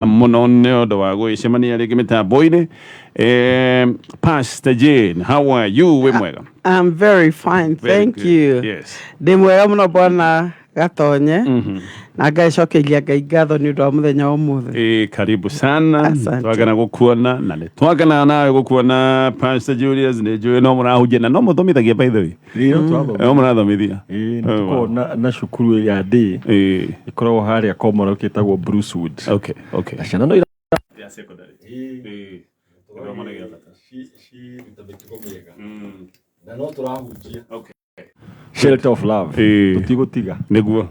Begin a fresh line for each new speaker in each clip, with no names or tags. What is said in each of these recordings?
Mũno nĩ ũndũ wa gwĩcemania rĩngĩ mĩtambo-inĩ. Pastor Jane, how are you? Wĩ mwega?
I'm very fine,
Very
thank
good.
you. Ndĩ mwega mũno, bwana Gatonye, na ngaicokeria Ngai ngatho nĩ ũndũ wa mũthenya wa ũmũthĩ.
Karibu sana.
Asante.
Twagana gũkuona na nĩ twagana nawe gũkuona, Pastor Julius. Nĩ njũĩ no mũrahunjia na no mũthomithagia, by the way.
Ĩĩ, no tũrathoma.
No mũrathomithia.
Ĩĩ, nĩ tũkoragwo na cukuru ya day ĩkoragwo harĩa Komoro, ĩtagwo Brucewood. Na ciana no ira
Ya secondary. Gĩthomo nĩ gĩa bata.
Ciruta mĩtugo mĩega na no tũrahunjia. Shelter of Love. Tũtigũtiga.
Nĩguo.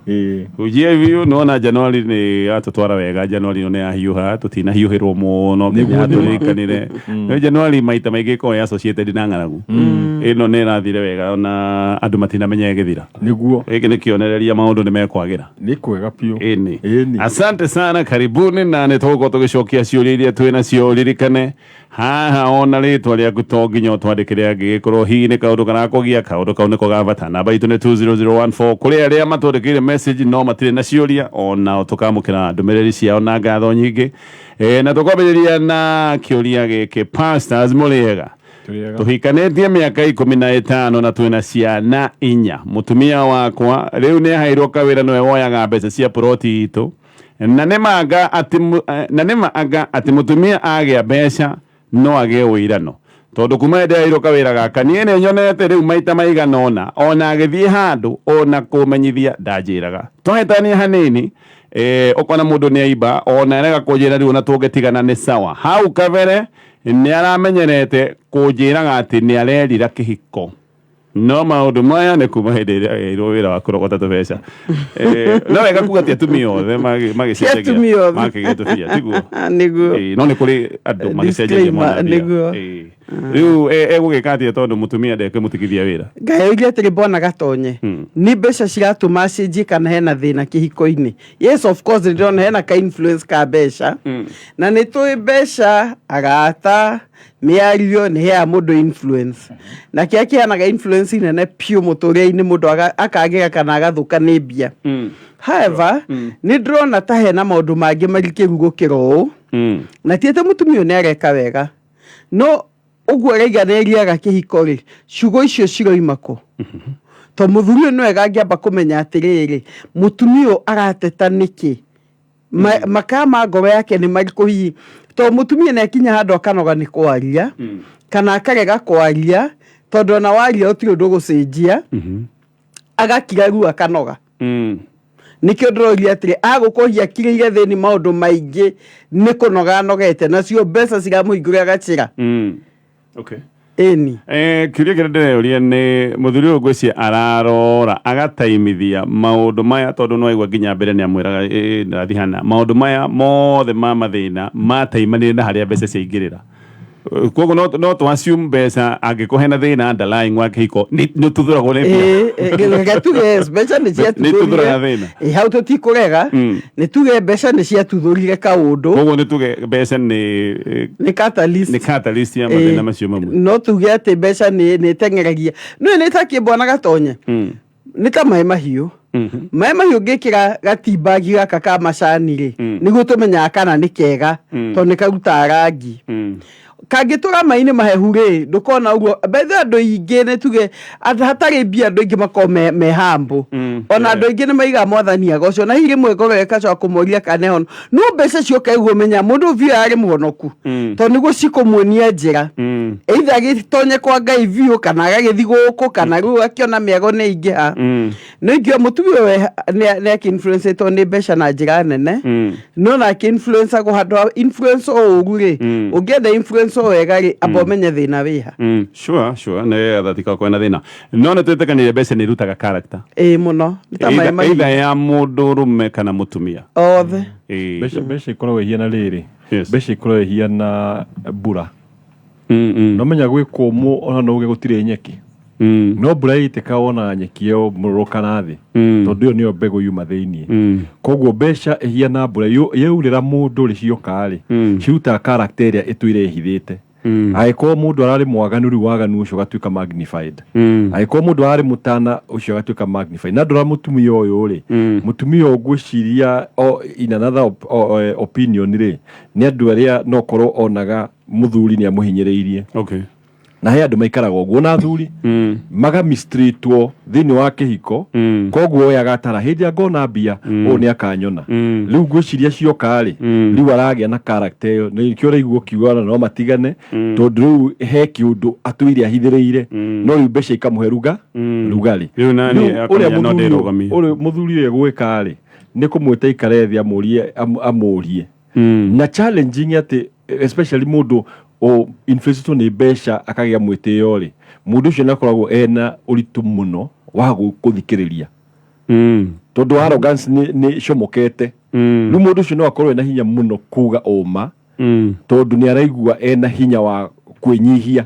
Hujia biũ. Nĩwona Januari nĩ yatũtwara wega. Januari ĩno nĩ yahiũha, tũtinahiũhĩrwo mũno nginya
Nĩguo, nĩma.
tũririkanire. Nĩ Januari maita maingĩ ĩkoragwo associated na ng'aragu. Ĩno nĩ ĩrathire wega, ona andũ matinamenya ĩgĩthira. Gĩkĩ nĩ kĩonereria maũndũ nĩ mekwagĩra.
Nĩ kwega biũ.
Ĩni.
Ĩni.
Asante sana, karibuni, na nĩ tũgũkorwo tũgĩcokia ciũria iria twĩ nacio. Ririkane haha ona rĩtwa rĩaku to nginya ũtwandĩkĩre, angĩgĩkorwo hihi nĩ kaũndũ karakũgia, kaũndũ kau nĩko ga bata. Namba itũ nĩ 20014. Kũrĩ arĩa matwandĩkĩire message no matirĩ na ciũria, onao tũkamũkĩra ndũmĩrĩri ciao na ngatho nyingĩ. Na tũkwambĩrĩria na kĩũria gĩkĩ. Pastors, mũrĩega?
Tũrĩega.
Tũhikanĩtie mĩaka 15 na twĩna ciana 4. Mũtumia wakwa rĩu nĩ aheirwo kawĩra, nĩwe woyaga mbeca cia puroti itũ, na nĩ ma anga atĩ mũtumia agĩa mbeca no agĩe ũirano? Tondũ kuma hĩndĩ aheirwo kawĩra gaka, niĩ nĩ nyonete rĩu maita maigana ũna ona agĩthiĩ handũ, ona kũmenyithia ndanjĩraga. Twahĩtania hanini, ũkona mũndũ nĩ aimba, ona arega kũnjĩra. Rĩu ona tũngĩtigana nĩ sawa. Hau kabere nĩ aramenyerete kũnjĩraga atĩ nĩ arerira kĩhiko, no maũndũ maya nĩ kuma hĩndĩ ĩrĩa aheirwo wĩra wa kũrogota tũbeca. No wega kuga ti atumia othe magĩcenjagia.
Ti atumia othe.
Makĩgĩa tũbia, tiguo?
Nĩguo.
No nĩ kũrĩ andũ magĩcenjagia
Disclaimer,
mona mbia.
nĩguo.
Rĩu egũgĩka atĩa, tondũ mũtumia ndekũmũtigithia wĩra?
Ngayũria atĩrĩ, bwana Gatonye, nĩ mbeca ciratũma acenjie kana hena thĩna kĩhiko-inĩ? Yes, of course, nĩ ndĩrona hena ka influence ka mbeca, na nĩ tũĩ mbeca, arata, mĩario nĩ heaga mũndũ influence, na kĩrĩa kĩheanaga influence nene piũ mũtũrĩre-inĩ mũndũ akagĩra kana agathũka nĩ mbia. However, nĩ ndĩrona ta hena maũndũ mangĩ marikĩru gũkĩra ũũ, na ti atĩ mũtumia ũyũ nĩ areka wega, no ũguo araiga nĩ eriaga kĩhiko rĩ, ciugo icio ciroima kũ? To mũthuri ũyũ nĩ wega angĩamba kũmenya atĩrĩrĩ, mũtumia ũyũ arateta nĩkĩ? Makaa ma ngoro yake nĩ marĩkũ hihi? To mũtumia nĩ akinya handũ akanoga nĩ kwaria, kana akarega kwaria, tondũ ona waria ũtirĩ ũndũ ũgũcenjia, agakira rĩu akanoga. Nĩkĩo ndĩroria atĩrĩ, agũkorwo hihi akirĩire thĩinĩ maũndũ maingĩ, nĩ kũnoga anogete, nacio mbeca ciramũhingũrĩra gacĩra. Ĩni.
Kĩũria kĩrĩa ndĩreyũria nĩ mũthuri ũyũ, ngwĩciria ararora agataimithia maũndũ maya, tondũ no aigua nginya mbere nĩ amwĩraga, "Ndarathiĩ hana." Maũndũ maya mothe ma mathĩna mataimanire na harĩa mbeca ciaingĩrĩra. Koguo no tũ assume mbeca, angĩkorwo hena thĩna underlying wa kĩhiko, nĩ ũtuthũragwo nĩ mbia.
Reke tuge yes, mbeca nĩ
Nĩ ituthũraga
ciatuthũrire.
thĩna.
Hau tũtikũrega. Nĩ tuge mbeca nĩ ciatuthũrire kaũndũ.
Koguo nĩ tuge mbeca nĩ
Nĩ catalyst.
Nĩ catalyst ya mathĩna macio mamwe.
No tuge atĩ mbeca nĩ ĩteng'eragia nĩ ta kĩmbwana Gatonye, nĩ ta maĩ mahiũ. Maĩ mahiũ ũngĩkĩra gatimbagi gaka ka macani rĩ, nĩguo tũmenyaga kana nĩ kega, tondũ nĩ karutaga rangi. Kangĩtũra maĩ-inĩ mahehu rĩ, ndũkona ũguo. Bethe andũ aingĩ, nĩ tuge andũ hatarĩ mbia, andũ aingĩ makoragwo me humble. Ona andũ aingĩ nĩ maigaga Mwathani agocwo, na hihi rĩmwe ngoro ĩgacoka kũmoria kana ĩhono, no mbeca cioka iguo menya mũndũ biũ arĩ mũhonoku, tondũ nĩguo cikũmuonia njĩra, either agĩtonye kwa Ngai biũ, kana agagĩthiĩ gũkũ, kana rĩu akĩona mĩago nĩ ingĩha. No ingiuga mũtumia ũyũ nĩ akĩ-influence-ĩtwo nĩ mbeca na njĩra nene, no na akĩ-influence-agwo handũ ha influence o ũru rĩ, ũngĩenda influence o wega rĩ, amba ũmenye thĩna wĩha.
Sure, nĩ getha tikakorwo na thĩna. No nĩ twĩtĩkanĩire mbeca nĩ irutaga character.
Ĩĩ mũno, nĩ ta maĩ mahiũ.
Either ya mũndũ rũme kana mũtumia.
Othe.
Mbeca ikoragwo ihiana rĩrĩ. Mbeca ikoragwo ihiana mbura. No menya gwĩ kũmũ, ona no uge gũtirĩ nyeki, no mbura yaitĩka wonaga nyeki ĩyo mũrũrũka na thĩ, tondũ ĩyo nĩyo mbegũ yuma thĩiniĩ. Koguo mbeca ihiana mbura, yaurĩra mũndũ rĩ, cioka rĩ, cirutaga character ĩrĩa ĩtũire ĩhithĩte. Angĩkorwo mũndũ ararĩ mwaganu, rĩu waganu ũcio ũgatuĩka magnified. Angĩkorwo mũndũ ararĩ mũtana, ũcio agatuĩka magnified. Na ndora mũtumia ũyũ rĩ, mũtumia ũyũ ngwĩciria in another opinion rĩ, nĩ andũ arĩa no korwo onaga mũthuri nĩ amũhinyĩrĩirie. Na he andũ maikaraga ũguo na athuri, magamistreatwo thĩinĩ wa kĩhiko. Koguo oyaga agatara hĩndĩ ĩrĩa ngona mbia, ũyũ nĩ akanyona. Rĩu ngwĩciria cioka rĩ, rĩu aragĩa na character ĩyo, na nĩkĩo ũraigua ũkiuga ona no matigane, tondũ rĩu he kĩũndũ atũire ahithĩrĩire, no rĩu mbeca ikamũhe ruga rugarĩ.
Rĩu nani
Rĩu
akamenya
ũrĩa
no
mũthuri
ndĩrũgamie.
ũrĩa mũthuri ũyũ egwĩka rĩ, nĩ kũmwĩta ikare thĩ, amũrie amũrie na challenging atĩ especially mũndũ o influenced nĩ mbeca akagĩa mwĩtĩo rĩ, mũndũ ũcio nĩ akoragwo ena ũritũ mũno wa kũthikĩrĩria, tondũ arrogance nĩ comokete. Rĩu mũndũ ũcio no akorwo ena hinya mũno kuga ũma, tondũ nĩ araigua ena hinya wa kwĩnyihia.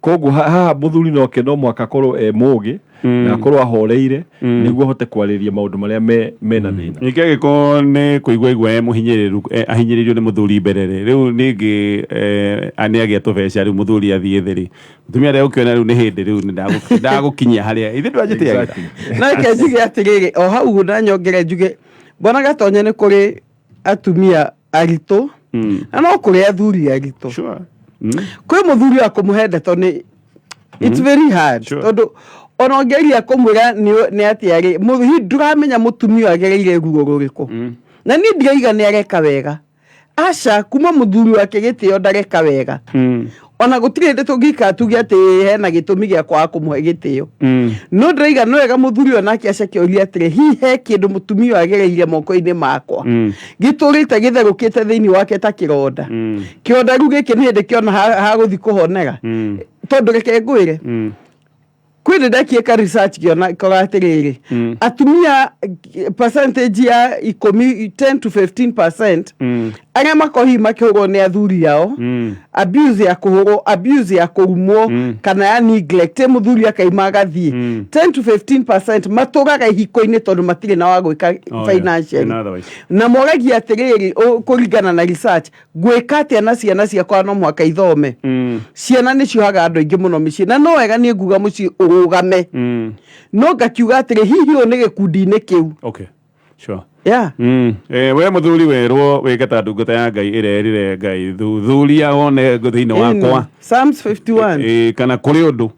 Koguo haha mũthuri noke no mũhaka akorwo e mũgĩ na akorwo ahoreire nĩguo ahote kwarĩria maũndũ marĩa mena thĩna.
Ningĩ angĩkorwo nĩ kũigua igua e mũhinyĩrĩru, ahinyĩrĩirio nĩ mũthuri mbere rĩ, rĩu ningĩ nĩ agĩa tũbeca, rĩu mũthuri athiĩ thĩ rĩ, mũtumia ndegũkĩona rĩu nĩ hĩndĩ rĩu nĩ ndagũkinyia harĩa ithuĩ ndwanjĩtĩagĩra.
Na reke njuge atĩrĩrĩ, o hau na nyongere njuge, Bwana Gatonye, nĩ kũrĩ atumia aritũ na no kũrĩ athuri aritũ. Kwĩ mũthuri wa kũmũhe ndeto nĩ it's very hard, tondũ ona ũngĩgeria kũmwĩra nĩ atĩa rĩ, hihi ndũramenya mũtumia ũyũ agereire ruo rũrĩkũ. Na niĩ ndiraiga nĩ areka wega, aca. Kuma mũthuri wake gĩtĩo, ndareka wega. Ona gũtirĩ hĩndĩ tũngĩikara tuge atĩ hena gĩtũmi gĩa kwaga kũmũhe gĩtĩo. No ndĩraiga no wega mũthuri ũyũ nake acoke orie atĩrĩ, hihi he kĩndũ mũtumia ũyũ agereire moko-inĩ makwa gĩtũrĩte gĩtherũkĩte thĩinĩ wake ta kĩronda? Kĩronda rĩu gĩkĩ nĩ hĩndĩ kĩona hagũthiĩ kũhonera. Tondũ reke ngwĩre, kwĩ ndĩ ndekie ka research ngĩona kora atĩrĩrĩ, atumia percentage ya 10, 10 to 15% arĩa makorwo hihi makĩhũrwo nĩ athuri ao, abuse ya kũhũrwo, abuse ya kũrumwo, kana ya neglect, ĩ mũthuri akaima agathiĩ, 10 to 15% matũraga ihiko-inĩ tondũ matirĩ na wa gwĩka financially.
In otherwise.
Na moragia atĩrĩrĩ, kũringana na research, ngwĩka atĩa na ciana ciakwa? No mũhaka ithome. Ciana nĩ ciohaga andũ aingĩ mũno mĩciĩ, na no wega niĩ nguga mũciĩ ũrũgame, no ngakiuga atĩrĩ, hihi ũyũ nĩ gĩkundi-inĩ kĩu.
Okay. Sure.
Yeah.
We mũthuri werwo wĩke ta ndungata ya Ngai ĩrerire Ngai, thuthuria wone thĩinĩ wakwa.
Psalms 51.
Kana kũrĩ ũndũ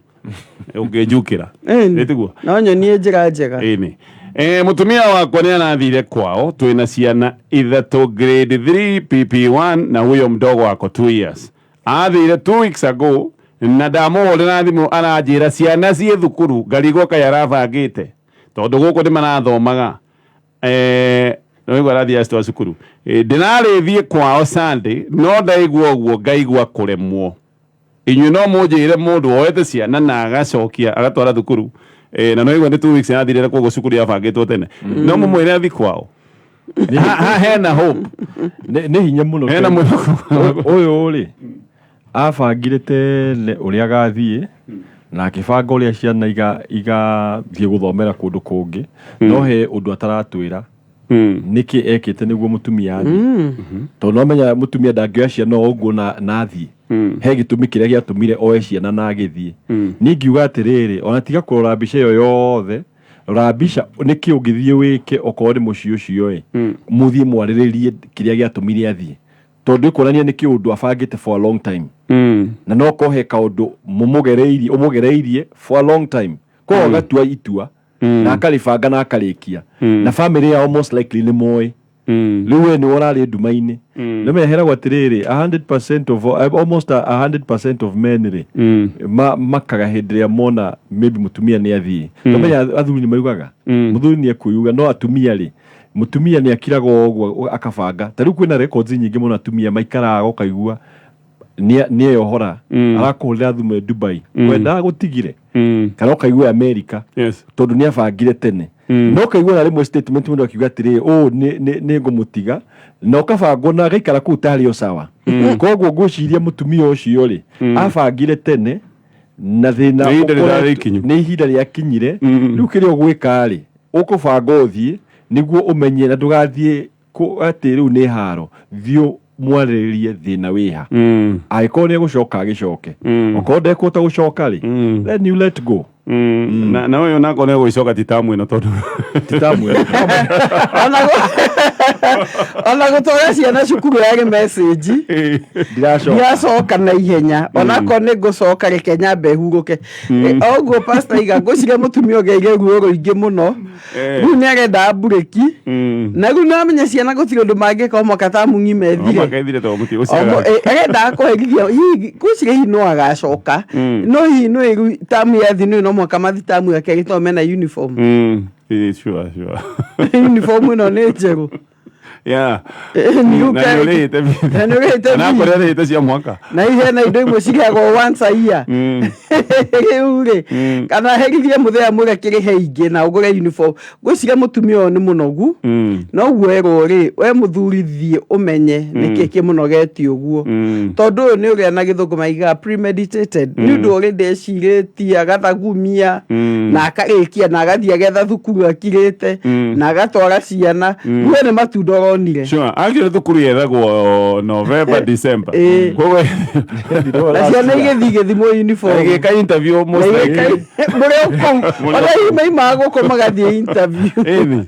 ũngĩnjukĩra. Ĩtiguo?
No nyonie njĩra njega.
Ĩni. Mũtumia wakwa nĩ arathire kwao, twĩna ciana ithatũ, grade 3, PP1, na huyo mdogo ako 2 years. Athire 2 weeks ago na ndamũhũrĩra thimũ aranjĩra ciana ciĩ thukuru, ngarigwo kaĩ arabangĩte tondũ gũkũ nĩ marathomaga. Noigua arathiĩ acitwara cukuru. Ndĩrarĩthiĩ kwao Sunday, no ndaigua ũguo ngaigua kũremwo. Inyuĩ no mũnjĩre mũndũ woete ciana na agacokia agatwara thukuru, na no igua nĩ 2 weeks yathirire, koguo cukuru yabangĩtwo tene, no mũmwĩre athi kwao? Ha hena hope?
Nĩ hinya mũno.
Hena mwĩhoko.
Ũyũ rĩ, abangire tene ũrĩa agathiĩ na akĩbanga ũrĩa ciana igathiĩ gũthomera kũndũ kũngĩ, no he ũndũ ataratwĩra, nĩkĩ ekĩte nĩguo mũtumia athiĩ, tondũ no menya mũtumia ndangĩoya ciana o ũguo na athiĩ. He gĩtũmi kĩrĩa gĩatũmire oe ciana na agĩthiĩ. Niĩ ngiuga atĩrĩrĩ, ona tiga kũrora mbica ĩyo yothe, rora mbica nĩkĩ ũngĩthiĩ wĩke. Okorwo nĩ mũciĩ ũcio ĩ, mũthiĩ mwarĩrĩrie kĩrĩa gĩatũmire athiĩ, tondũ ĩkuonania nĩ kĩũndũ abangĩte for a long time, na no korwo he kaũndũ mũmũgereirie, ũmũgereirie for a long time, koguo agatua itua na akarĩbanga na akarĩkia, na family yao most likely nĩ moĩ. Rĩu we nĩwe ũrarĩ nduma-inĩ. Nĩ meheragwo atĩrĩrĩ, 100% of almost 100% of men rĩ, makaga hĩndĩ ĩrĩa mona maybe mũtumia nĩ athiĩ. Nomenya athuri nĩ maugaga mũthuri nĩ ekwĩuga, no atumia rĩ, mũtumia nĩ akiraga o ũguo akabanga. Ta rĩu kwĩna records nyingĩ mũno atumia maikaraga ũkaigua nĩ eyohora, arakũhũrĩra thimũ e Dubai, kwendaga gũtigire, kana ũkaigua America, tondũ nĩ abangire tene. No ũkaigua na rĩmwe statement mũndũ akiuga atĩrĩ, ũũ nĩ ngũmũtiga, na ũkabangwo na agaikara kũu tarĩ o sawa. Koguo ngwĩciria mũtumia ũcio rĩ, abangire tene na thĩna
Nĩ ihinda rĩrarĩ ikinyu.
Nĩ ihinda rĩakinyire. Rĩu kĩrĩa ũgwĩka rĩ, ũkũbanga ũthiĩ nĩguo ũmenye na ndũgathiĩ atĩ rĩu nĩ haro thiĩ. Mwarĩrĩrie thĩna wĩha. Angĩkorwo nĩ egũcoka agĩcoke. Okorwo ndekũhota gũcoka rĩ, then you let go.
Na ũyũ nako nĩ gũgĩcoka ti tamu ĩno tondũ
ti tamu ĩno.
Ona gũtwara ciana cukuru yarĩ message.
Ndiracoka.
Ndiracoka na ihenya. Onakorwo nĩ ngũcoka reke nyambe hurũke. Oguo pastor iga ngwĩciria mũtumia ũgĩire ruo rũingĩ mũno. Rĩu nĩ arenda mburĩki. Na rĩu nĩwamenya ciana gũtirĩ ũndũ mangĩka o mwaka tamu ng'ima ĩthire.
Mwaka ĩthire tondũ mũtigũciara.
Arenda kũherithia hihi ngwĩciria hihi no agacoka. No hihi no ĩru tamu ya thĩ no mwaka mathi tamu ya kerĩ tondũ mena uniform.
Sure, sure.
Uniform ĩno nĩ njerũ.
Yeah.
Na
nĩ ũrĩhĩte bithi.
Na nĩ ũrĩhĩte
Na
bithi.
kũrĩa ũrĩhĩte cia mwaka.
Na hihi hena indo imwe cigĩagwo once a year. Rĩu rĩ, kana herithie mũthenya mũrĩa kĩrĩhe ingĩ na ũgũre uniform. Ngwĩciria mũtumia ũyũ nĩ mũnogu. Noguo erwo rĩ, we mũthuri thiĩ ũmenye nĩkĩ kĩmũnogetie ũguo. Tondũ ũyũ nĩ ũrĩa na gĩthũngũ maigaga premeditated. Nĩ ũndũ ũrĩ ndecirĩtie, agathagumia, na akarĩkia, na agathiĩ agetha thukuru akirĩte, na agatwara ciana. Rĩu we nĩ matunda ũronire.
Sure. Actually thukuru yethagwo November, December. Koguo
Na ciana igĩthiĩ igĩthimwo uniform.
Agĩka interview most likely.
Mũrĩ o kũu. Ona hihi maimaga gũkũ magathiĩ interview.
Ĩni.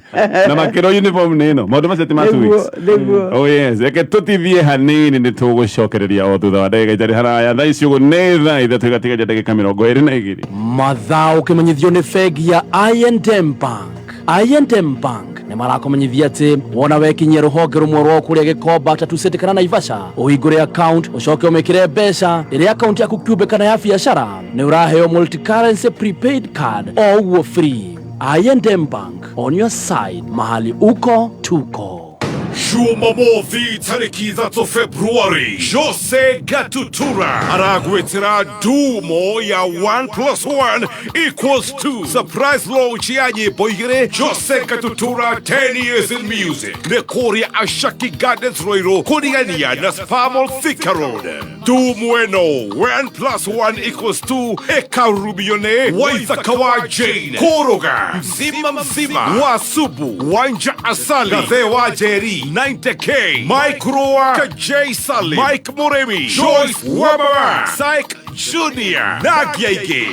Na makĩrwo uniform nĩ ĩno. Maũndũ macio ti ma 2 weeks.
Nĩguo.
Oh yes, reke tũtithie hanini nĩ tũgũcokereria o thutha wa ndagĩka itarĩ haraya. Thaa ici ũguo nĩ thaa ithatũ igatigaria ndagĩka 22.
Mathaa ũkĩmenyithio nĩ bengi ya I&M Bank. I&M Bank nĩ marakũmenyithia atĩ wona wekinyia rũhonge rũmwe rwao kũrĩa Gĩkomba, Tatu City kana Naivasha, ũhingũre account ũcoke ũmĩkĩre mbeca ĩrĩa account yaku kĩũmbe kana ya biacara, nĩ ũraheo multi-currency prepaid card o ũguo free. I&M Bank, on your side, mahali uko tuko.
Jumamothi tariki 3 Februari, Jose Gatutura aragwetera dumo ya 1 + 1 = 2. Surprise launch ya nyimbo igĩrĩ, Jose Gatutura 10 years in music. Nĩ kũrĩa Ashaki Gardens Ruiru kũrigania na Spamol Thika Road. Dumo ĩno 1 + 1 = 2 ĩkarubio nĩ Waithaka wa Jane, Kũrũga, Mzima Mzima, Wasubu, Wanja Asali, Gathe wa Njeri, 90K, Mike Roa, J Sali, Mike Muremi, Joyce Wabara, Syke Junior, Nagiaige.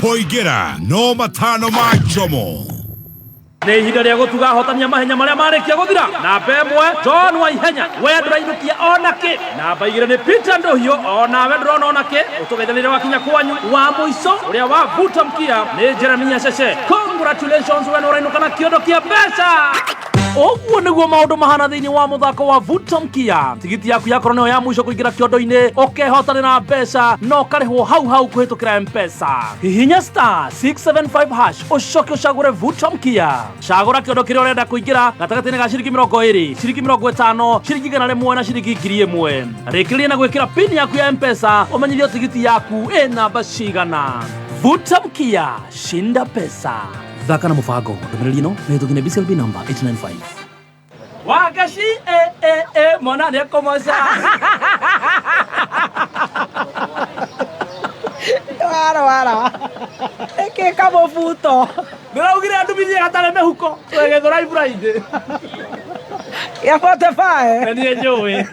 Poigera, no matano ma Jomo.
Nĩ ihinda rĩa gũtuga ahotania mahenya marĩa marĩkia gũthira. Namba 1 John Waihenya, we ndũrainũkia ona kĩ. Namba 2 nĩ Peter Ndũhiũ, onawe ndũrona ona kĩ. Ũtũgeithanĩre wakinya kwanyu. Wa mũico ũrĩa wabuta mkia nĩ Jeremia Cece. Congratulations, we nĩũrainũka na kĩondo kĩa mbeca. Ũguo nĩguo maũndũ mahana thĩinĩ wa mũthako wa Vuta Mkia. Tigiti yaku yakorwo nĩyo ya mũico kũingĩra kĩondo-inĩ, ũkehotanĩra mbeca na ũkarĩhwo hau hau kũhĩtũkĩra M-Pesa. Hihinya star 675 hash ũcoke ũcagũre Vuta Mkia. Cagũra kĩondo kĩrĩa ũrenda kũingĩra gatagatĩ-inĩ ga ciringi 20, ciringi 50, ciringi 100 na ciringi 1000. Rĩkĩrĩria na gwĩkĩra pin yaku ya M-Pesa ũmenyithio tigiti yaku ĩ namba cigana. Vuta Mkia, shinda pesa. Thaka na mũbango. Ndũmĩrĩri ĩno nĩ hĩtũkie nĩ BCLB number 895. Wagaci mwana nĩ ekũmoca.
Wara wara. Ĩkĩ kamũbuto.
Ndĩraugire andumithie gatarĩ mĩhuko. Twegethũra ibura-inĩ.
Ya 45.
Na niĩ njũĩ.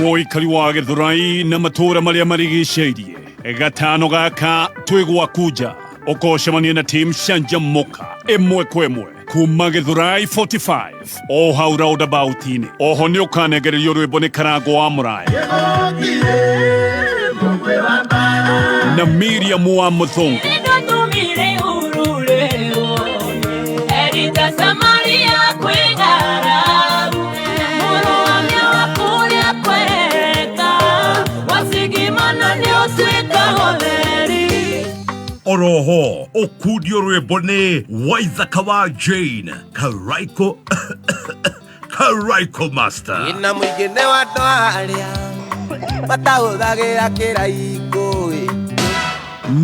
Mũikari wa Gĩthũrai na matũũra marĩa marigicĩirie. Gatano gaka twĩ gwaku nja. Ũkocemania na team Canjamũka ĩmwe kwa ĩmwe kuma Gĩthũrai 45 o hau roundabout-inĩ. Oho nĩ ũkanengererio rwĩmbo nĩ Karango wa Mũraya na Miriam wa Mũthũngũ. Oroho ũkundio rwĩmbo nĩ Waithaka wa Jane, Karaiko Karaiko Master.
Ina mũingĩ nĩ wa andũ arĩa matahũthagĩra kĩraikũ.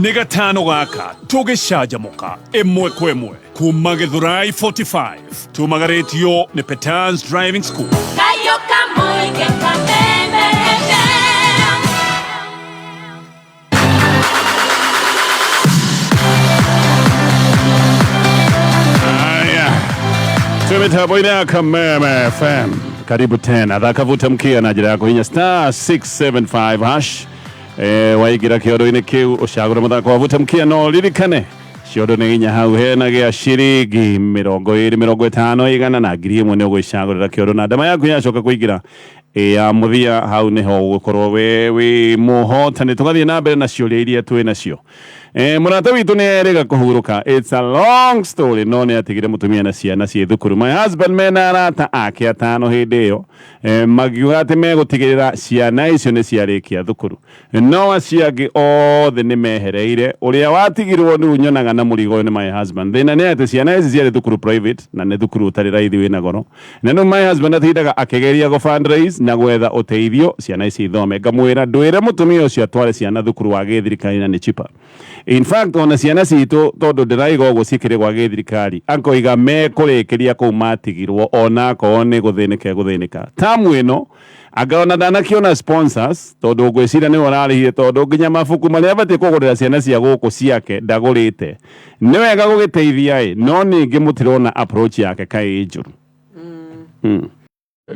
Nĩ gatano gaka tũgĩcanjamũka ĩmwe kwa ĩmwe kuma Gĩthũrai 45 tumagarĩtio nĩ Petans Driving School. Aya.
Twĩ mĩtambo-inĩ ya Kameme FM. Karibu tena thaka vuta mkia na njĩra ya kũhinya star 675 hash. Waingĩra kĩondo-inĩ kĩu ũcagũre mũthako wa vuta mkia, no ririkane ciondo nĩ inya hau hena gĩa ciringi 20, 50, 100 na 1000. Nĩ ũgwĩcagũrĩra kĩondo na ndama yaku yacoka kũingĩra ya mũthia hau nĩho ũgũkorwo wĩ mũhotani. Tũgathiĩ na mbere na ciũria iria twĩ nacio. Mũrata witũ nĩ erĩga kũhurũka. It's a long story, no nĩ atigire mũtumia na ciana ciĩ thukuru. My husband mena arata ake atano hĩndĩ ĩyo, magiuga atĩ megũtigĩrĩra ciana icio nĩ ciarĩkia thukuru, no acio angĩ othe nĩ mehereire. Ũrĩa watigirwo rĩu nyonaga na mũrigo ũyũ nĩ my husband. Thĩna nĩ atĩ ciana ici ciarĩ thukuru private, na nĩ thukuru ũtarĩ raithi, wĩna goro, na rĩu my husband atindaga akĩgeria gũ fundraise na gwetha ũteithio ciana ici ithome. Ngamwĩra ndwĩre mũtumia ũcio atware ciana thukuru wa gĩthirikari na nĩ cheaper. In fact, ona ciana citũ, tondũ ndĩraiga ũguo cikĩrĩ gwa gĩthirikari, akoiga mekũrĩkĩria kũu matigirwo ona akorwo nĩ gũthĩnĩka egũthĩnĩka. Tamu ĩno anga ona ndanakiona sponsors, tondũ ngwĩciria nĩwe ũrarĩhire, tondũ nginya mabuku marĩa abatiĩ kũgũrĩra ciana cia gũkũ ciake ndagũrĩte. Nĩ wega gũgĩteithia ĩ, no ningĩ mũtirona approach yake kaĩ njũru.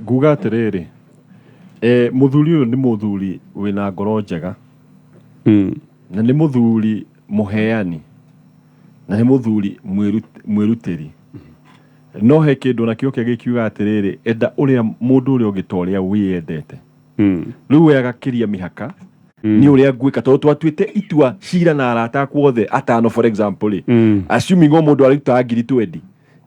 Nguga atĩrĩrĩ, mũthuri ũyũ nĩ mũthuri wĩna ngoro njega, na nĩ mũthuri mũheani, na nĩ mũthuri mwĩrutĩri, no he kĩndũ nakĩo kĩngĩ gĩkiuga atĩrĩrĩ, enda ũrĩa mũndũ ũrĩa ũngĩ ta ũrĩa wĩyendete. Rĩu we agakĩria mĩhaka nĩ ũrĩa ngwĩka, tondũ twatuĩte itua cira na arata akwa othe atano, for example rĩ, assuming o mũndũ arutaga 20,000,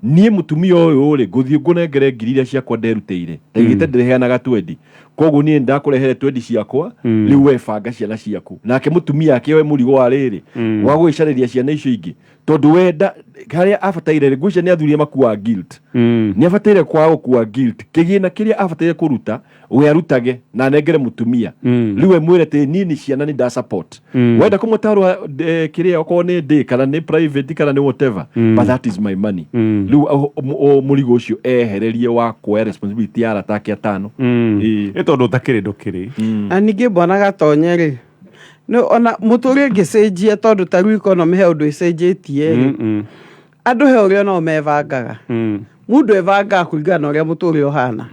niĩ mũtumia ũyũ rĩ, ngũthiĩ ngũnengere ngiri iria ciakwa nderutĩire, ndaigĩte ndĩrĩheanaga 20, koguo niĩ ndakũrehere 20 ciakwa. Rĩu we banga ciana ciaku, nake mũtumia akĩoe mũrigo wa rĩrĩ wa gũgĩcarĩria ciana icio ingĩ, tondũ wenda harĩa abataire rĩ, ngwĩciria nĩ athuri makuaga guilt. Nĩ abataire kwaga gũkua guilt. Kĩgĩna kĩrĩa abataire kũruta we arutage na anengere mũtumia. Rĩu we mwĩre atĩ niĩ nĩ ciana nĩ nda support. Wenda kũmũtarwa kĩrĩa, okorwo nĩ day kana nĩ private kana nĩ whatever, but that is my money. Rĩu mũrigo ũcio ehererie wa kuoya responsibility ya arata ake atano.
Ĩ tondũ ũtakĩrĩ ndũkĩrĩ.
Na ningĩ bwana Gatonye rĩ, nĩ ona mũtũrĩre ũngĩcenjia, tondũ ta rĩu economy he ũndũ ĩcenjetie rĩ, andũ he ũrĩa nao mebangaga. Mũndũ ebangaga kũringana na ũrĩa mũtũrĩre ũhana.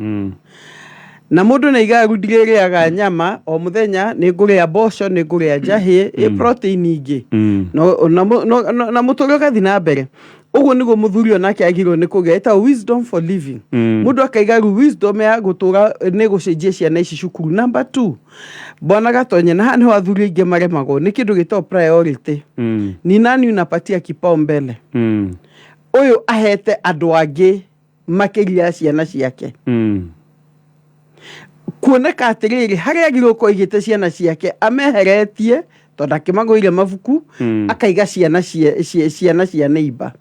Na mũndũ nĩ aigaga rĩu ndirĩrĩaga nyama o mũthenya, nĩ ngũrĩa mboco, nĩ ngũrĩa njahĩ, ĩ protein ingĩ. Na mũtũrĩre ũgathiĩ na mbere. Ũguo nĩguo mũthuri onake agĩrĩirwo nĩ kũgĩa, ĩtagwo wisdom for living. Mũndũ akaiga rĩu wisdom ya gũtũra nĩ gũcenjia ciana ici cukuru. Number two, bwana Gatonye, na haha nĩho athuri aingĩ maremagwo nĩ kĩndũ gĩtagwo priority. Ni nani unapatia kipaumbele? Ũyũ ahete andũ angĩ makĩria ya ciana ciake. Kuoneka atĩrĩrĩ, harĩa agĩrĩirwo gũkorwo aigĩte ciana ciake ameheretie, tondũ akĩmagũrĩire mabuku, akaiga ciana cia neighbor.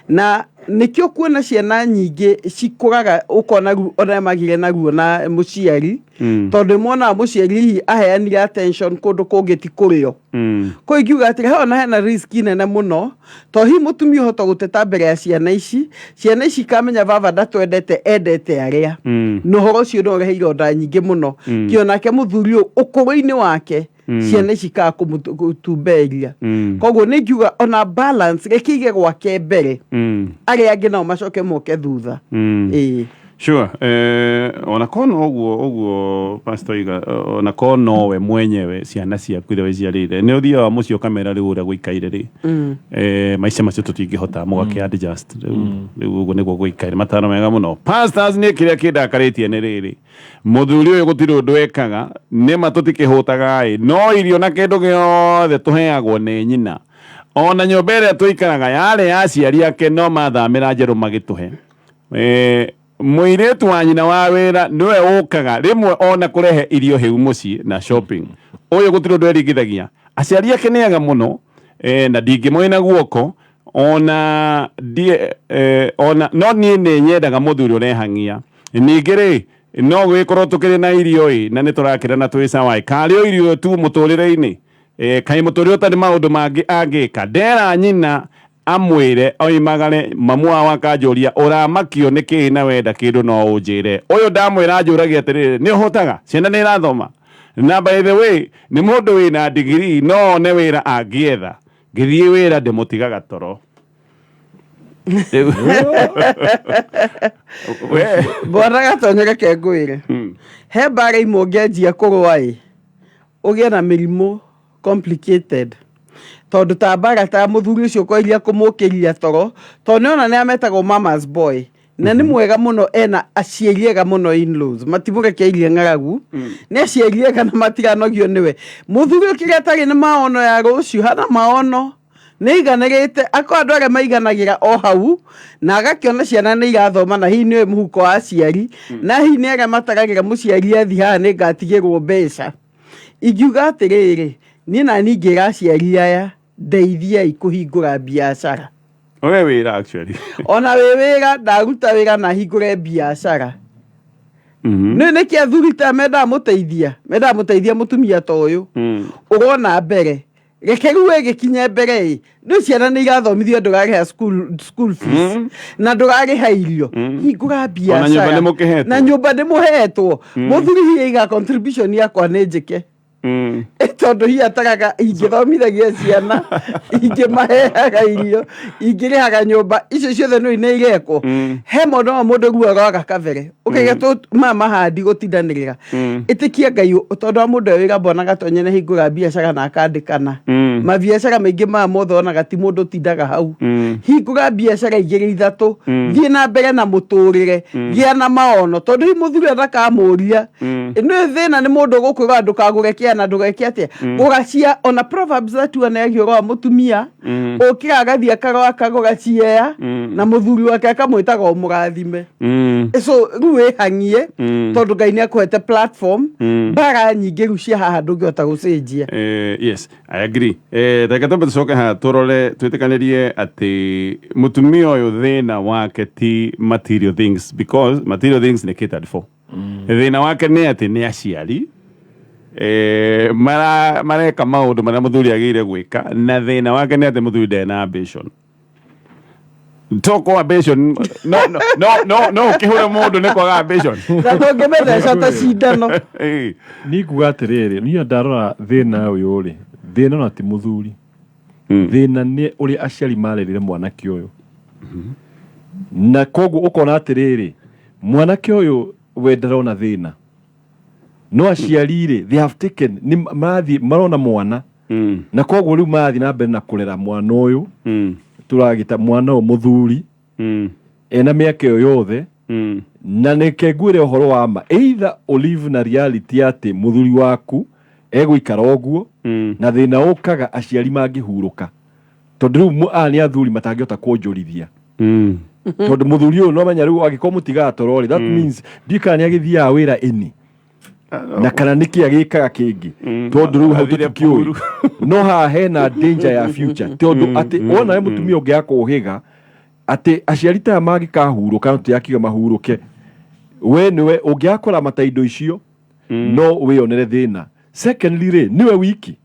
Na nĩkĩo kuona ciana nyingĩ cikũraga ũkona rĩu ona magire na ruo na mũciari, tondũ monaga mũciari hihi aheanire attention kũndũ kũngĩ ti kũrĩo. Koguo ingiuga atĩrĩ, hau ona hena risk nene mũno, to hihi mũtumia ũhota gũteta mbere ya ciana ici, ciana ici ikamenya baba ndatwendete, endete arĩa. Na ũhoro ũcio no ũrehe ironda nyingĩ mũno. Kĩo nake mũthuri ũyũ ũkũrũ-inĩ wake, ciana ici ikaga kũmũtumberia. Koguo nĩ ingiuga ona balance, reke ige gwake mbere, arĩa angĩ nao macoke moke thutha. Ĩĩ.
Sure. Ona kono ũguo ũguo pastor iga, ona ko nowe mwenyewe ciana ciaku iria wĩciarĩire, nĩ ũthiaga mũciĩ ũkamera rĩu ũrĩa gũikaire rĩ, maica macio tũtingĩhota, mũgakĩ adjust rĩu ũguo nĩguo gũikaire. Mataro mega mũno, pastors. Nĩ kĩrĩa kĩndakarĩtie nĩ rĩrĩ, mũthuri ũyũ gũtirĩ ũndũ ekaga, nĩma tũtikĩhũtaga ĩ, no irio na kĩndũ gĩothe tũheagwo nĩ nyina. Ona nyũmba ĩrĩa tũikaraga yarĩ ya aciari ake, no mathamĩra njerũ magĩtũhe. Mũirĩtu wa nyina wa wĩra nĩwe ũkaga rĩmwe ona kũrehe irio hĩu mũciĩ na shopping. Ũyũ gũtirĩ ũndũ eringithagia. Aciari ake nĩ ega mũno, na ndingĩmoina guoko ona ndie, ona no niĩ nĩ nyendaga mũthuri ũrehang'ia. Ningĩ rĩ, no gwĩkorwo tũkĩrĩ na irio ĩ, na nĩ tũrakĩra na twĩ sawa ĩ, karĩ o irio tu mũtũrĩre-inĩ? Kaĩ mũtũrĩre ũtarĩ maũndũ mangĩ angĩka? Ndera nyina amwĩre oimagare, mamu wao akanjũria, ũramakio nĩ kĩĩ na wenda kĩndũ no ũnjĩre? Ũyũ ndamwĩra anjũragia atĩrĩrĩ, nĩ ũhũtaga, ciana nĩ irathoma? Na by the way, nĩ mũndũ wĩna ndigiri, no one wĩra angĩetha. Ngĩthiĩ wĩra ndĩmũtigaga toro. Rĩu- We.
Bwana Gatonye, reke ngwĩre, he mbara imwe ũngĩanjia kũrũa ĩ ũgĩe na mĩrimũ complicated, tondũ ta mbara ta mũthuri ũcio kwairia kũmũkĩria toro, tondũ nĩona nĩ ametagwo mama's boy na nĩ mwega mũno, ena aciari ega mũno, in-laws matimũrekeirie ng'aragu, nĩ aciari ega na matiranogio nĩwe. Mũthuri ũyũ kĩrĩa atarĩ nĩ maono ya rũciũ, hana maono, nĩ aiganĩrĩte akorwo andũ arĩa maiganagĩra o hau na agakĩona ciana nĩ irathoma na hihi nĩũĩ mũhuko wa aciari, na hihi nĩ arĩa mataragĩra mũciari athi haha nĩ ngatigĩrwo mbeca. Ingiuga atĩrĩrĩ, niĩ na niĩ ingĩra aciari aya, ndeithiai kũhingũra biacara.
We wĩra actually.
Ona wĩ wĩra, ndaruta wĩra na hingũre biacara. Nĩ nĩkĩ athuri ta mendaga mũteithia, mendaga mũteithia mũtumia ta ũyũ ũrona mbere? Reke rĩu ĩgĩkinye mbere ĩ, rĩu ciana nĩ irathomithio, ndũrarĩha school fees na ndũrarĩha irio, hingũra
Ona nyũmba
biacara.
nĩ mũkĩhetwo.
Na nyũmba nĩ mũhetwo. Mũthuri hihi aiga contribution yakwa nĩ njĩke. Tondũ hihi ataraga ingĩthomithagia ciana, ingĩmaheaga irio, ingĩrĩhaga nyũmba, icio ciothe nĩ nĩ irekwo. He mũndũ wa mũndũ ruo rwaga kabere ũkaiga maya mahandi gũtindanĩrĩra. Ĩtĩkia Ngai, tondũ wa mũndũ e wĩra, mbona Gatonye nĩ hingũra biacara na akandĩkana. Mabiacara maingĩ maya mothe onaga ti mũndũ ũtindaga hau. Hingũra biacara igĩrĩ ithatũ, thiĩ na mbere na mũtũrĩre, gĩa na maono, tondũ hihi mũthuri ũyũ ndakamũria. Nĩ thĩna nĩ mũndũ ũgũkwĩra ndũkagũre kĩana, ndũgeke atĩa, gũra cia ona Proverbs 31 yagia ũhoro wa mũtumia ũkĩra agathiĩ akarora akagũra ciea na mũthuri wake akamwĩtaga o mũrathime. So rĩu wĩhang'ie, tondũ Ngai nĩ akũhete platform. Mbara nyingĩ rĩu cia haha ndũngĩhota gũcenjia.
Yes, I agree. Reke twambe tũcoke haha tũrore twĩtĩkanĩrie atĩ mũtumia ũyũ thĩna wake ti material things, because material things nĩ catered for. Thĩna wake nĩ atĩ nĩ aciari mareka maũndũ marĩa mũthuri agĩrĩire gwĩka, na thĩna wake nĩ atĩ mũthuri ndarĩ na ambition. Toko ambition, no no no no no ũkĩhũre mũndũ nĩ kwaga ambition.
Na ndũngĩmĩtheca ta cindano.
Niĩ nguga atĩrĩrĩ, niĩ ndarora thĩna ũyũ rĩ, thĩna ona ti mũthuri. Thĩna nĩ ũrĩa aciari marerire mwanake ũyũ, na koguo ũkona atĩrĩrĩ, mwanake ũyũ we ndarona thĩna, no aciari rĩ, they have taken, nĩ marathiĩ marona mwana, na koguo rĩu marathiĩ na mbere na kũrera mwana ũyũ. Tũragĩta mwana ũyũ mũthuri ena mĩaka ĩyo yothe. Na nĩke ngwĩre ũhoro wa ma, either ũlive na reality atĩ mũthuri waku egũikara ũguo, na thĩna ũkaga aciari mangĩhurũka, tondũ rĩu aya nĩ athuri matangĩhota kuonjorithia, tondũ mũthuri ũyũ no menya rĩu angĩkorwo mũtigaga toro rĩ, that means ndiũĩ kana nĩ agĩthiaga wĩra ĩni na kana nĩkĩ agĩkaga kĩngĩ, tondũ rĩu hau
Athire
tũtikĩũĩ.
puru.
No haha hena danger ya future, tondũ atĩ wona we mũtumia ũngĩaga kũhĩga atĩ aciari taya mangĩkahurũka, no tũtiakiuga mahurũke, we nĩwe ũngĩaga kũramata indo icio, no wĩyonere thĩna. Secondly rĩ, nĩwe wiki,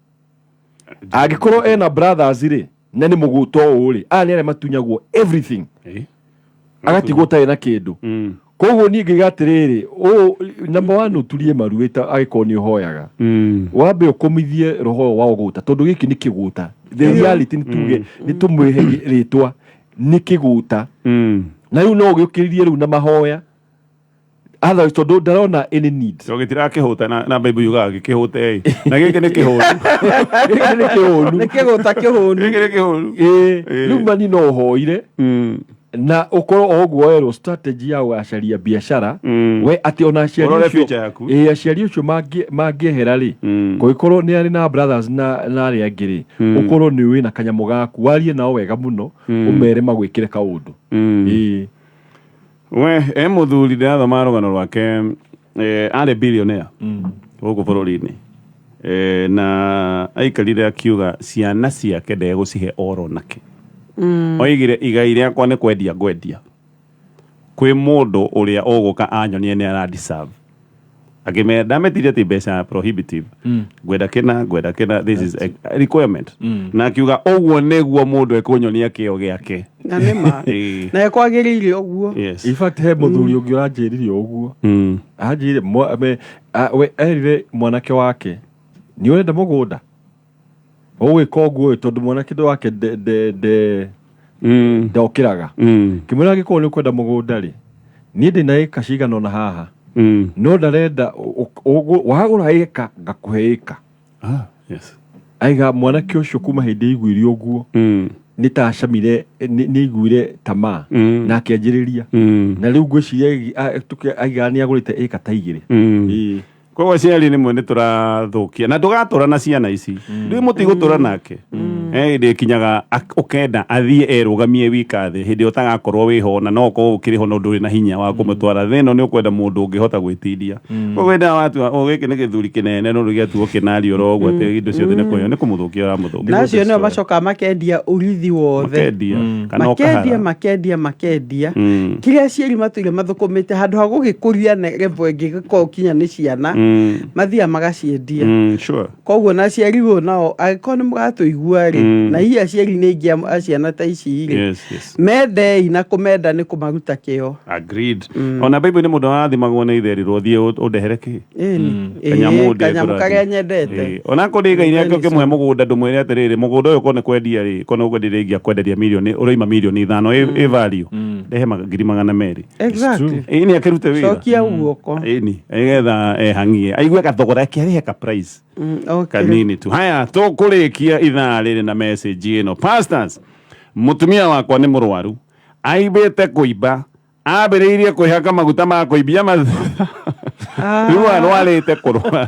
angĩkorwo ena brothers rĩ, na nĩ mũgũta ũũ rĩ, aya nĩ arĩa matunyagwo everything, agatigwo ũtarĩ na kĩndũ. Koguo niĩ ngĩiga atĩrĩrĩ, ũũ number one, ũturie maru wĩta angĩkorwo nĩ ũhoyaga, wambe ũkũmithie roho ũyũ wa ũgũta, tondũ gĩkĩ nĩ kĩgũta. The reality nĩ tuge, nĩ tũmwĩhe rĩtwa, nĩ kĩgũta. Na rĩu no ũgĩũkĩrĩrie rĩu na mahoya, otherwise tondũ ndarona any need.
So gĩtirakĩhũta na Bible yugaga gĩkĩhũte ĩ, na gĩkĩ nĩ kĩhũnu.
Gĩkĩ nĩ kĩhũnu.
Nĩ kĩgũta kĩhũnu.
Gĩkĩ nĩ kĩhũnu.
Ĩĩ, rĩu mani no ũhoire na ũkorwo o ũguo werwo strategy ya gũgacaria biacara, we atĩ ona aciari
Ũrore
ũcio
future yaku.
Ĩĩ, aciari ũcio mangĩehera rĩ, kũngĩkorwo nĩ arĩ na brothers na arĩa angĩ rĩ, ũkorwo nĩ wĩna kanyamũ gaku, warie nao wega mũno, ũmere magwĩkĩre kaũndũ. Ĩĩ.
We e mũthuri ndĩrathoma rũgano rwake, arĩ billionaire gũkũ bũrũri-inĩ, na aikarire akiuga ciana ciake ndegũcihe oro nake. Oigire, "Igai rĩakwa nĩ kwendia ngwendia kwĩ mũndũ ũrĩa ũgũka anyonie nĩ ara deserve." Akĩmera ndametirie ti mbeca prohibitive, ngwenda kĩna, ngwenda kĩna, this is a requirement, na akiuga ũguo nĩguo mũndũ ekũnyonia kĩo gĩake.
Na nĩ ma. Na kwagĩrĩire ũguo.
In fact, he mũthuri ũngĩ ũranjĩrire ũguo. Anjĩrire we erire mwanake wake, "Nĩ ũrenda mũgũnda, ũgwĩka ũguo ĩ," tondũ mwanake wake nde Ndokĩraga. Ngĩmwĩra angĩkorwo nĩ ũkwenda mũgũnda rĩ, niĩ ndĩna ĩka cigana ũna haha. No ndarenda wagũra ĩka ngakũhe ĩka.
Ah, yes.
Aiga mwanake ũcio kuma hĩndĩ aiguire ũguo nĩ ta acamire nĩ aiguire tamaa na akĩanjĩrĩria na rĩu ngwĩciria aiga nĩ agũrĩte ĩka ta igĩrĩ. Ĩĩ.
Koguo aciari rĩmwe nĩ tũrathũkia na ndũgatũra na ciana ici rĩu mũtigũtũra nake. Hĩndĩ ĩkinyaga ũkenda athiĩ erũgamie wika thĩ hĩndĩ ĩyo ũtagakorwo wĩho na no ũkorwo ũkĩrĩ ho no ndũrĩ na hinya wa kũmũtwara thĩ ĩno nĩ ũkwenda mũndũ ũngĩhota gwĩtindia. Koguo hĩndĩ ĩrĩa watua o gĩkĩ nĩ gĩthuri kĩnene no gĩatuo kĩnario oro ũguo atĩ indo ciothe nĩ kũheo nĩ kũmũthũkia ũramũthũkia.
Na acio nĩo macokaga makendia ũrithi wothe.
Makendia kana
Makendia
ũkahara.
makendia makendia. Kĩrĩa aciari matũire mathũkũmĩte handũ ha gũgĩkũria level ĩngĩ gĩkorwo kinya nĩ ciana mathiaga magaciendia.
Sure.
Koguo na aciari ũyũ nao angĩkorwo nĩ mũratũigua rĩ, na hihi aciari nĩ aingĩ a ciana ta ici rĩ, mendei na kũmenda nĩ kũmaruta kĩo.
Agreed. Ona Bible nĩ mũndũ arathimagwo nĩ ithe erirwo thiĩ ũndehere kĩ?
Ĩni.
Kanyamũ
Ĩĩ,
ndĩ
kanyamũ
kũrathima.
karĩa nyendete.
Ĩĩ. Ona akorwo ndĩ ngai nĩake
Nĩ
ũkĩmũhe mũgũnda ndũmwĩre atĩrĩrĩ mũgũnda ũyũ korwo nĩ kwendia rĩ korwo nĩ ũkwendia rĩ ingĩakwenderia mirioni ũroima mirioni 5 ĩ value ndehe 200,000.
Exactly.
Ĩĩ nĩ akĩrute wĩra.
Cokia guoko.
Ĩni nĩgetha ehang'ie aigue gathogora akĩarĩhe ka price
Okay.
kanini tu. Haya tũkũrĩkia ithaa rĩrĩ na message ĩno. Pastors, mũtumia wakwa nĩ mũrwaru aimbĩte kũimba ambĩrĩirie kwĩhaka maguta ma kũimbia mathutha rĩu arwarĩte kũrwara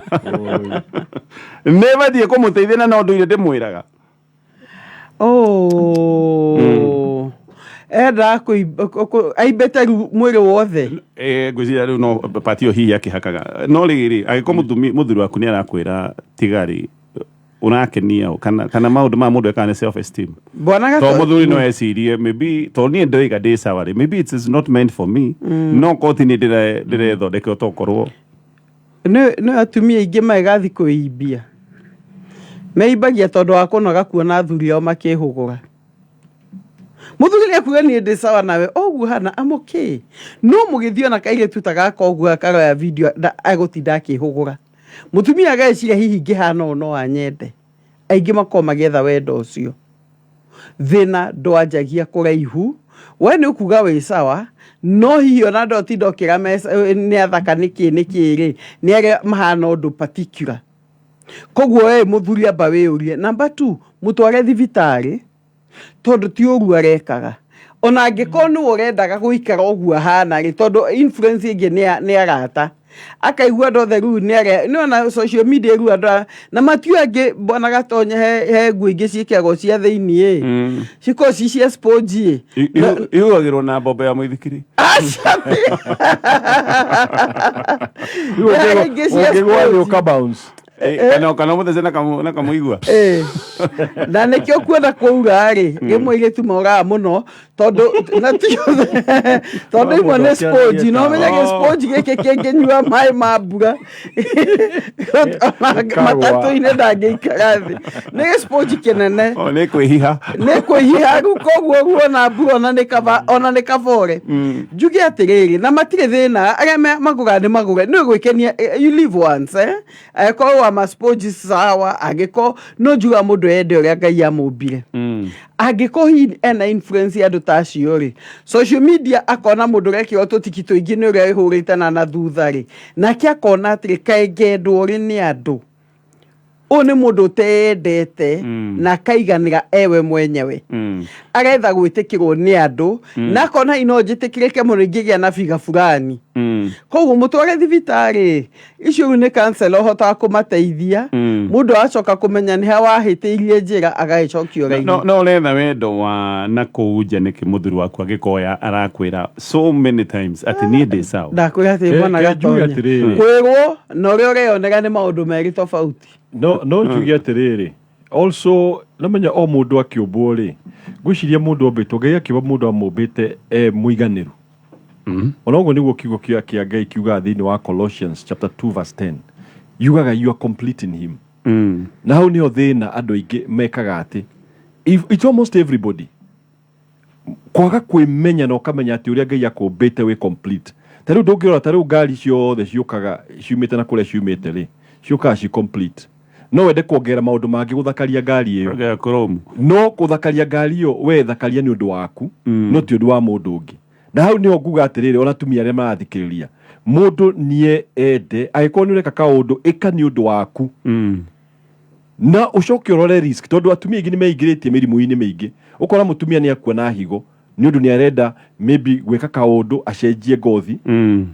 nĩ batiĩ kũmũteithia na no ndũire ndĩmwĩraga.
Oh. Endaga aimbĩte rĩu mwĩrĩ wothe.
Ngwĩciria rĩu no pati ĩyo hihi akĩhakaga no rĩrĩ angĩkorwo mũthuri waku nĩ arakwĩra tiga rĩ ũrakenia ũ kana maũndũ ma mũndũ ekaga nĩ self esteem.
Bwana
To
Gato-
mũthuri no ecirie maybe to niĩ ndoiga ndĩ sawa rĩ maybe it is not meant for me no korwo ti niĩ ndĩrethondeka tokorwo
Nĩ atumia aingĩ maegathi kwĩimbia. Meimbagia tondũ wa kũnoga kuona athuri ao makĩhũgũra. Mũthuri nĩ akuga niĩ ndĩ sawa nawe ũguo hana I'm okay. No mũgĩthiĩ ona kairĩtu ta gaka ũguo akaroya video agũtinda akĩhũgũra. Mũtumia ageciria hihi ngĩhana ũũ no anyende. Aingĩ makoragwo magĩetha wendo ũcio. Thĩna ndwanjagia kũraihu we nĩ ũkuga wĩ sawa no hihi ona ndotinda ũkĩra nĩ athaka nĩkĩ nĩkĩ rĩ nĩ arĩa mahana ũndũ particular. Koguo we mũthuri amba wĩyũrie. Number 2 mũtware thibitarĩ tondũ ti ũru arekaga. Ona angĩkorwo nĩwe ũrendaga gũikara ũguo ahana rĩ, tondũ influence ĩngĩ nĩ arata. Akaigua andũ othe rĩu nĩ arĩa, nĩ ona social media rĩu andũ na matiũĩ angĩ bwana Gatonye he nguo ingĩ ciĩkĩragwo cia thĩiniĩ. Cikoragwo ci cia sponge ĩ.
Ihũragĩrwo na mbombo ya mũithikiri.
Aca. He ingĩ cia
Ũngĩgwa thĩ
sponge.
ũka bounce.
Kana ũmũthece na kamũigua.
Na nĩkĩo kuona kwaura rĩ, rĩmwe airĩtu moraga mũno tondũ na ti tondũ imwe nĩ sponge, no ũmenye gĩ sponge gĩkĩ kĩngĩnyua maĩ ma mbura matatũ-inĩ ndangĩikara thĩ. Nĩ gĩ sponge kĩnene.
O, nĩ kwĩhiha.
Nĩ kwĩhiha rĩu koguo ruona mbura ona nĩ kaba, ona nĩ kabore. Njuge atĩrĩrĩ, na matirĩ thĩna, arĩa magũraga nĩ magũre, nĩ gwĩkenia, you live once, eh? Angĩkorwo wa ma sponge sawa, angĩkorwo no njugaga mũndũ ende ũrĩa Ngai amũmbire. Angĩkorwo hihi ena influence ya andũ ta acio rĩ, social media akona mũndũ ũrekĩrwo tũtiki tũingĩ nĩ ũrĩa wĩhũrĩte na thutha rĩ, nake akona atĩrĩ, kaĩ ngendwo rĩ nĩ andũ. Ũyũ nĩ mũndũ ũteyendete na akaiganĩra ewe mwenyewe. Aretha gwĩtĩkĩrwo nĩ andũ, na akona ino njĩtĩkĩrĩke mũno ingĩgĩa na biga fulani. Koguo mũtware thibitarĩ, icio rĩu nĩ counselor ũhotaga kũmateithia. Mũndũ agacoka kũmenya nĩ ha wahĩtĩirie njĩra agagĩcokio raini.
No ũretha wendo wa na kũu nja nĩkĩ mũthuri waku angĩkoya arakwĩra so many times atĩ niĩ ndĩ sawa.
Ndakwĩra atĩ bwana
Ke njuge
Gatonya.
atĩrĩrĩ.
Kwĩrwo na ũrĩa ũreyonera nĩ maũndũ merĩ tofauti.
No njuge atĩrĩrĩ, also namenya o mũndũ akĩũmbwo rĩ, ngwĩciria mũndũ ombĩtwo, Ngai akĩũmba mũndũ amũmbĩte e mũiganĩru. Ona ũguo nĩguo kiugo kĩa Ngai kiugaga thĩinĩ wa Colossians chapter 2 verse 10. Yugaga you are complete in him. Na hau nĩho thĩna andũ aingĩ mekaga atĩ, it's almost everybody. Kwaga kwĩmenya na ũkamenya atĩ ũrĩa Ngai akũmbĩte wĩ complete. Ta rĩu ndũngĩrora ta rĩu ngari ciothe ciũkaga ciumĩte na kũrĩa ciumĩte rĩ, ciũkaga ci complete. No wende kuongerera maũndũ mangĩ gũthakaria ngari ĩyo.
Ongera chrome.
No kũthakaria ngari ĩyo we thakaria nĩ ũndũ waku, no ti ũndũ wa mũndũ ũngĩ. Na hau nĩho nguga atĩrĩrĩ, ona atumia arĩa marathikĩrĩria, mũndũ nie ende, angĩkorwo nĩ ũreka kaũndũ, ĩka nĩ ũndũ waku. Na ũcoke ũrore risk, tondũ atumia aingĩ nĩ meingĩrĩtie mĩrimũ-inĩ mĩingĩ. Ũkora mũtumia nĩ akua na higo nĩ ũndũ nĩ arenda maybe gwĩka kaũndũ acenjie ngothi.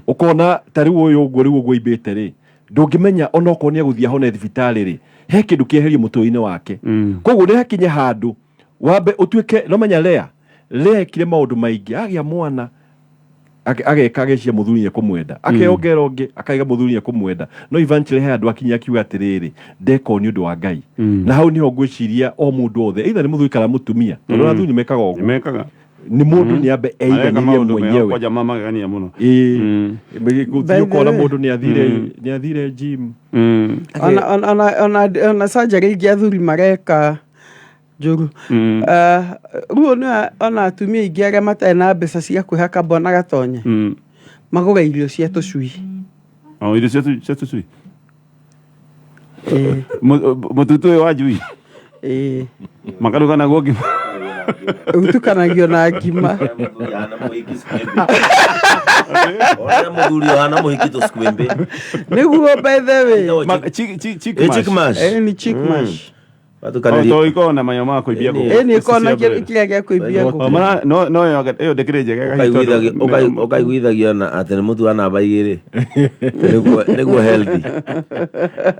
Ũkona ta rĩu ũyũ ũguo, rĩu ũguo aimbĩte rĩ, ndũngĩmenya onokorwo nĩ egũthiĩ ahone thibitarĩ rĩ, he kĩndũ kĩeherio mũtwe-inĩ wake. Koguo nĩ hakinye handũ wambe ũtuĩke no menya Lea Lea ekire maũndũ maingĩ, agĩa mwana ageka agecia mũthuri nĩ ekũmwenda, akeyongera ũngĩ akaiga mũthuri nĩ ekũmwenda, no eventually he handũ akinya akiuga atĩrĩrĩ, ndeka ũũ nĩ ũndũ wa Ngai. Na hau nĩho ngwĩciria o mũndũ othe, either nĩ mũthuri kana mũtumia, tondũ athuri nĩ mekaga ũguo.
Mekaga.
Nĩ mũndũ nĩ ambe
Mareka
eiganĩrie
maũndũ mega
mwenyewe.
kwanja ma magegania mũno.
Ĩĩ, gũthiĩ
By the
ũkona
way.
mũndũ nĩ athire gym.
Ona surgery ingĩ athuri mareka njũru. Rĩu nĩ ona atumia aingĩ arĩa matarĩ na mbeca cia kwĩhaka mbona gatonye magũra irio cia tũcui.
O irio cia tũcui.
Ĩĩ.
Mũtutu ũyũ wa njui.
Ĩĩ.
Makaruga naguo ngima.
Ũtukanagio na ngima.
Ona mũthuri ũhana mũhiki tũskwimbi.
Nĩguo, by the way.
Chick
Eh, chick mash.
Ĩĩ, nĩ chick mash.
Watukanĩrie.
To ikoragwo na manyamũ ma kũimbia ngũkũ.
Ĩĩ, nĩ ĩkoragwo na kĩrĩa gĩa kũimbia
O,
ngũkũ.
no ĩyo ndĩkĩrĩ njega hihi tondũ-
Ũkaiguithagio na atĩ nĩ mũtu wa namba 2 nĩguo healthy.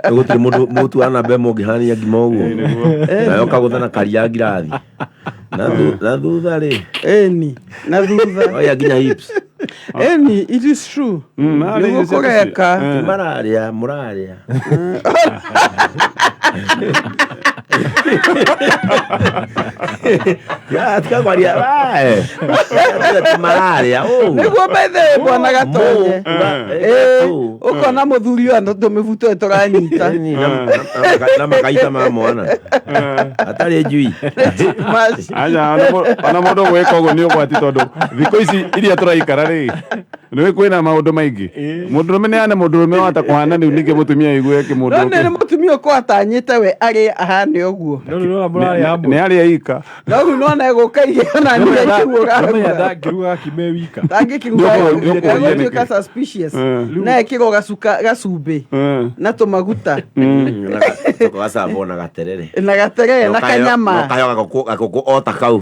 Gũtirĩ mũndũ mũtu wa namba 1 ũngĩhania ngima ũguo, nayo ũkagũtha na karia ngirathi na thutha rĩ.
Ĩni, na thutha.
Oya nginya hips.
Ĩni, it is true. Nĩguo kũreka.
Ti mararĩa mũrarĩa. Ya, tiga kwaria wae. Ti mararĩa ũũ.
Nĩguo, by the way, bwana Gatonye. Ĩĩ, ũkona mũthuri ũyũ tũmĩbuto ĩyo tũranyita.
Na makaita ma mwana atarĩ njui.
Aca, ona mũndũ gwĩka ũguo nĩ ũgwati, tondũ thikũ ici iria tũraikara rĩ, nĩ kwĩna maũndũ maingĩ. Mũndũrũme nĩ ane mũndũrũme wahota kũhana rĩu ningĩ mũtumia aigue kĩ
No
mũndũ
nĩ mũtumia ũkorwo atanyĩte we arĩ ahane ũguo.
Nĩ arĩa ika.
No rĩu nona egũka igĩo na niĩ kĩu
Nomenya
ũragũra.
ndangĩruga kime wika.
Ndangĩkiruga.
Nĩ ũkũũria nĩkĩ?
Egũtuĩka suspicious. Na ekĩrwo gacuka gacumbĩ na tũmaguta.
Gacabwo na gaterere.
Na gaterere na kanyama.
Kayo gakũkũ o ta kau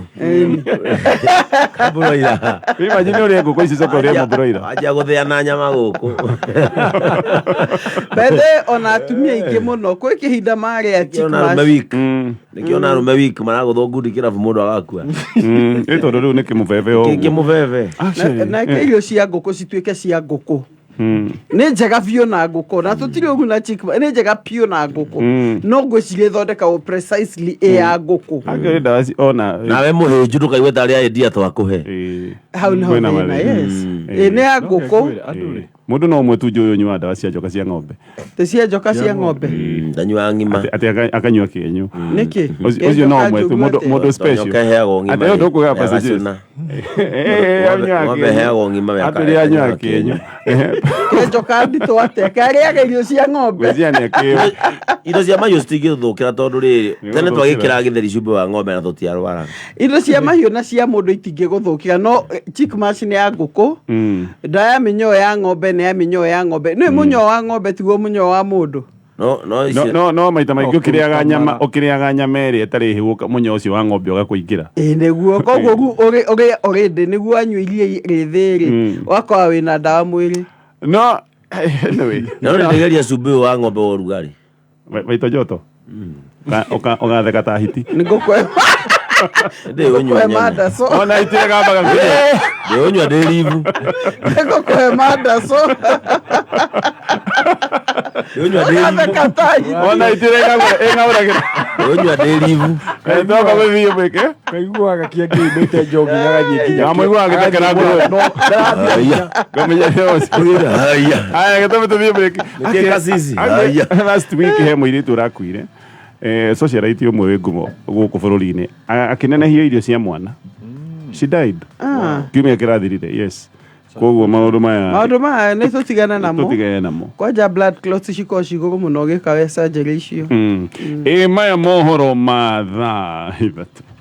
kabroira.
Imagine ũrĩa ngũkũ ici coka ũrĩa mũbroira.
Wanjia gũthĩa na nyama gũkũ.
Bethe ona atumia aingĩ mũno kwĩ kĩhinda marĩa chick
Nĩkĩo arũme
mash.
weak. Nĩkĩo arũme weak maragũthwo ngundi kĩrabu mũndũ agakua.
Ĩ tondũ rĩu nĩ kĩmũbebe o ũguo.
Kĩmũbebe.
Na na irio cia ngũkũ cituĩke cia ngũkũ nĩ njega biũ na ngũkũ, na tũtirĩ ũgu na chick nĩ njega biũ na ngũkũ, no ngwĩciria ĩthondekagwo precisely ĩ ya ngũkũ.
Akĩrĩ ndawa ona
Nawe mũhĩnju ndũkaigue tarĩ idea twakũhe.
Hau nĩho
Kwĩna
thĩna.
mathĩna.
Yes, ĩ nĩ ya ngũkũ.
Mũndũ no ũmwe tu njũĩ ũnyuaga ndawa cia njoka cia ng'ombe.
Tĩ cia njoka cia ng'ombe.
Ndanyuaga ng'ima.
Atĩ akanyua kĩenyũ.
Nĩkĩ?
Ũcio no ũmwe tu mũndũ special.
Nyoka ĩheagwo ng'ima.
Atĩ ĩyo ndũkũgĩa
ya
passages.
gacũna.
Anyuaga
Ng'ombe
kĩenyũ.
ĩheagwo ng'ima we
Atĩ rĩrĩa anyuaga kĩenyũ.
Ke njoka nditũ atĩa karĩaga irio cia ng'ombe?
Ngwĩciria nĩ akĩũĩ.
Indo cia mahiũ citingĩthũkĩra, tondũ rĩrĩ, tene
Nĩgũthũkĩra.
twagĩkĩraga gĩtheri cumbĩ wa ng'ombe na tũtiarwaraga.
Indo cia mahiũ na cia mũndũ itingĩgũthũkĩra, no chick mash nĩ ya ngũkũ. Ndawa ya mĩnyoo ya ng'ombe nĩ ya mĩnyoo ya ng'ombe. Nĩ mũnyoo wa ng'ombe tiguo mũnyoo wa mũndũ.
No no
No,
icio
no maita maingĩ ũkĩrĩaga nyama
mara.
ũkĩrĩaga nyama ĩrĩa ĩtarĩ hĩu, mũnyoo ũcio wa ng'ombe ũgakũingĩra.
Ĩ nĩguo, koguo rĩu ũrĩ already nĩguo anyua iria rĩthĩ rĩ, ũgakorwo wĩna ndawa mwĩrĩ.
No anyway.
No nĩ ndĩgeria cumbĩ ũyũ wa ng'ombe wa ũrugarĩ.
Waita joto. Ũgatheka ta hiti.
Nĩ ngũkwe
Ndĩũnyua
ngũkũhe
nyene.
mandaco.
Ona hiti ĩgambaga kũnyua.
Ndĩũnyua ndĩ ribu.
Nĩ ngũkũhe mandaco.
Ndĩũnyua ndĩ ribu.
Ũgatheka ta hiti.
Ona hiti ĩng'aũragĩra.
Ndĩũnyua ndĩ ribu.
Toka gũthiĩ mwĩke.
Kaiguaga kĩangĩimĩte njogi agathiĩ nginya.
Amũiguaga agĩthekera nguruwe.
No ndarathiĩ.
Ngamenya nĩ ũcio.
Haya.
Aya, gĩtũmi tũthiĩ break.
Nĩkĩ kasisi? Haya.
Last week he mũirĩtu ũrakuire. Socialite ũmwe wĩ ngumo gũkũ bũrũri-inĩ. Akĩnenehio irio cia mwana. She died.
Ah.
Kiumia kĩrathirire, yes. Koguo maũndũ maya
Maũndũ maya nĩ tũtigane namo.
Tũtigane namo.
Kwanja blood clots cikoragwo ci igũrũ mũno ũgĩka we surgery icio.
Ĩ maya mohoro ma thaa 3.